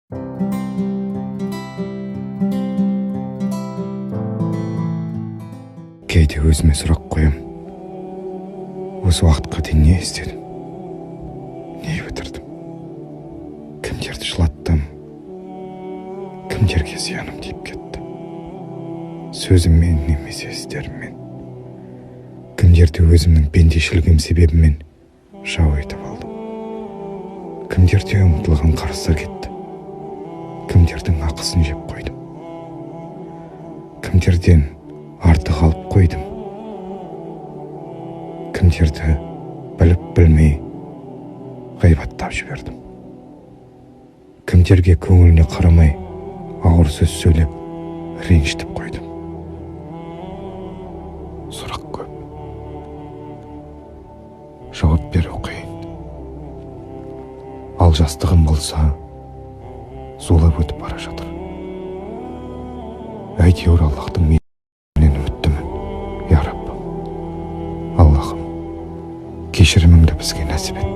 Кейде өзіме сұрақ қоям: осы уақытқа дейін не істедім, не бітірдім, кімдерді жылаттым, кімдерге зияным тиіп кетті сөзіммен немесе істеріммен, кімдерді өзімнің пендешілігім себебімен жау етіп алдым, кімдерде ұмытылған қарыздар кетті, кімдердің ақысын жеп қойдым, кімдерден артық алып қойдым, кімдерді біліп білмей ғайбаттап жібердім, кімдерге көңіліне қарамай ауыр сөз сөйлеп ренжітіп қойдым. Сұрақ көп, жауап беру қиын. Ал жастығым болса, зулап өтіп бара жатыр. Әйтеуір Аллахтың менен үміттімін. Я Раббым, Аллахым, кешіріміңді бізге нәсіп ет.